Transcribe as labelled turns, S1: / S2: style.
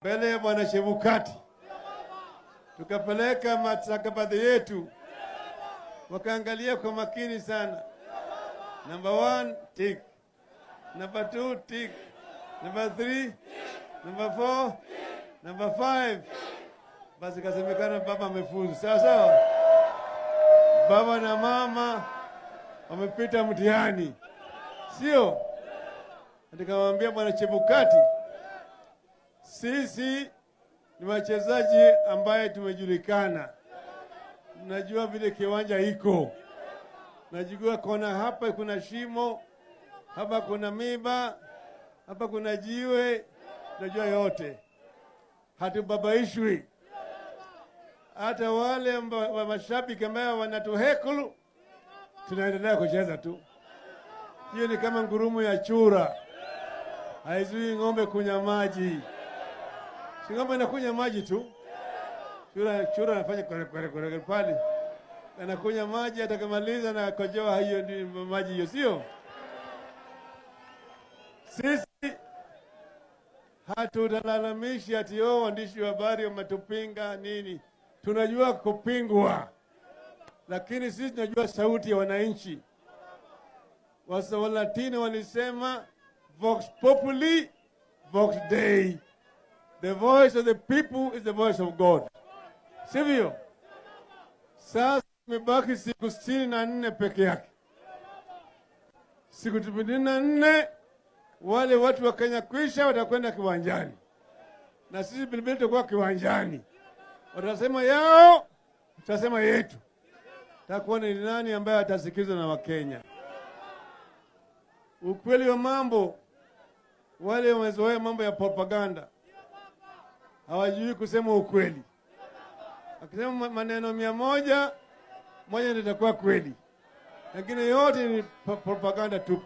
S1: Mbele ya Bwana Chebukati tukapeleka mastakabadhi yetu, wakaangalia kwa makini sana. Number 1 tick, number 2 tick, number 3, number 4, number 5. Basi kasemekana baba amefuzu. Sawa sawa, baba na mama wamepita mtihani, sio? Nikamwambia Bwana Chebukati, sisi ni wachezaji ambaye tumejulikana, najua vile kiwanja iko, najua kona hapa kuna shimo, hapa kuna miba, hapa kuna jiwe, najua yote, hatubabaishwi. Hata wale wa mashabiki ambao wanatuhekulu, tunaendelea kucheza tu. Hiyo ni kama ngurumo ya chura, haizui ng'ombe kunywa maji. Si ng'ombe anakunywa maji tu, chura anafanya kwere kwere kwere pale, anakunywa maji, atakamaliza na kojoa hiyo ni maji hiyo, sio? Sisi hatulalamishi ati oh, waandishi wa habari wametupinga nini. Tunajua kupingwa, lakini sisi tunajua sauti ya wananchi. Walatini walisema vox populi vox dei, the voice of the people is the voice of God, sivyo? Sasa imebaki siku 64 peke yake. Siku 64 wale watu wa Kenya kwisha watakwenda kiwanjani, na sisi vilevile tutakuwa kiwanjani. Watasema yao, tutasema yetu. Takuwa ni nani ambaye atasikizwa na Wakenya? Ukweli wa mambo, wale wamezoea mambo ya propaganda hawajui kusema ukweli. Akisema maneno 100, moja ndio itakuwa kweli, lakini yote ni propaganda tupu.